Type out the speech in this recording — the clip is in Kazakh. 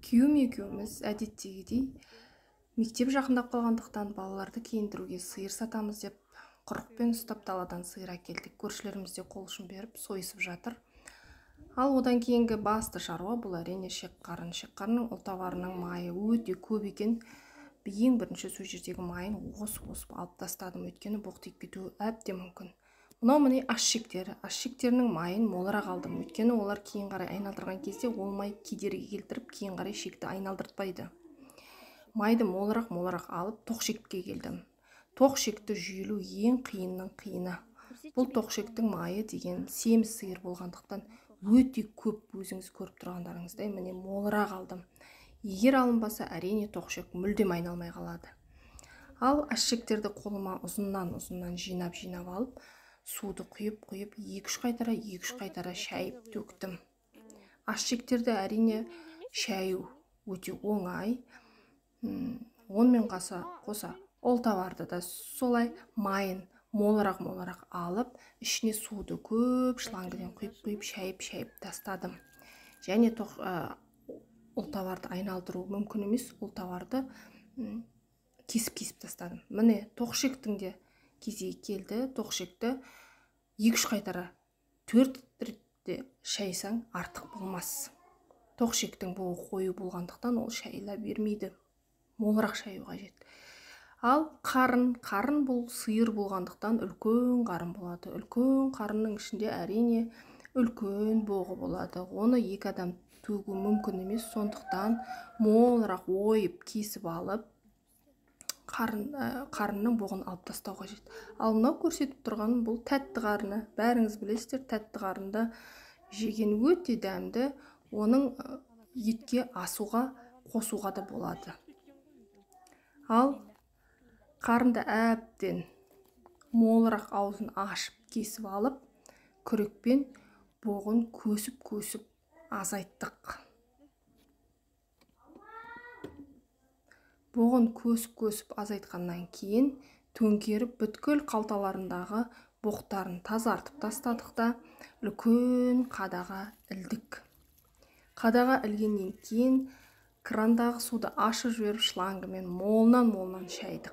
Күйеуім екеуміз әдеттегідей мектеп жақындап қалғандықтан балаларды киіндіруге сиыр сатамыз деп құрықпен ұстап даладан сиыр әкелдік. Көршілеріміз де қол ұшын беріп сойысып жатыр. Ал одан кейінгі басты шаруа бұл әрине шек қарын. Шек қарынның ұлтабарының майы өте көп екен. Ең бірінші сол жердегі майын осып-осып алып тастадым, өйткені боқ тиіп кетуі әбден мүмкін. Мынау міне аш шектері. Аш шектерінің майын молырақ алдым, өйткені олар кейін қарай айналдырған кезде ол май кедергі келтіріп кейін қарай шекті айналдыртпайды. Майды молырақ-молырақ алып тоқ шекке келдім. Тоқ шекті жүйелеу ең қиынның қиыны. Бұл тоқ шектің майы деген семіз сиыр болғандықтан өте көп, өзіңіз көріп тұрғандарыңыздай міне молырақ алдым. Егер алынбаса, әрине тоқ шек мүлдем айналмай қалады. Ал аш шектерді қолыма ұзыннан-ұзыннан жинап-жинап алып, суды құйып-құйып екі-үш қайтара, екі-үш қайтара шайып төктім. Аш шектерді әрине шаю өте оңай. Онымен қоса ұлтабарды да солай майын молырақ-молырақ алып, ішіне суды көп шлангіден құйып-құйып шайып-шайып тастадым. Және ұлтабарды айналдыру мүмкін емес, ұлтабарды кесіп-кесіп тастадым. Міне тоқ шектің де кезегі келді. Тоқ шекті екі-үш қайтара, 4 ретте шайсаң артық болмас. Тоқ шектің буы қою болғандықтан ол шайыла бермейді. Молырақ шаю қажет. Ал қарын бұл сиыр болғандықтан үлкен қарын болады. Үлкен қарынның ішінде әрине үлкен боғы болады. Оны екі адам төгу мүмкін емес, сондықтан молырақ ойып кесіп алып қарынның боғын алып тастау қажет. Ал мынау көрсетіп тұрғаным бұл тәтті қарыны. Бәріңіз білесіздер, тәтті қарынды жеген өте дәмді, оның етке асуға, қосуға да болады. Ал қарынды әбден молырақ аузын ашып кесіп алып, күрекпен боғын көсіп-көсіп азайттық. Боғын көсіп-көсіп азайтқаннан кейін төңкеріп бүткіл қалталарындағы боқтарын тазартып тастадық та үлкен қадаға ілдік. Қадаға ілгеннен кейін крандағы суды ашып жіберіп шлангымен молынан-молынан шайдық.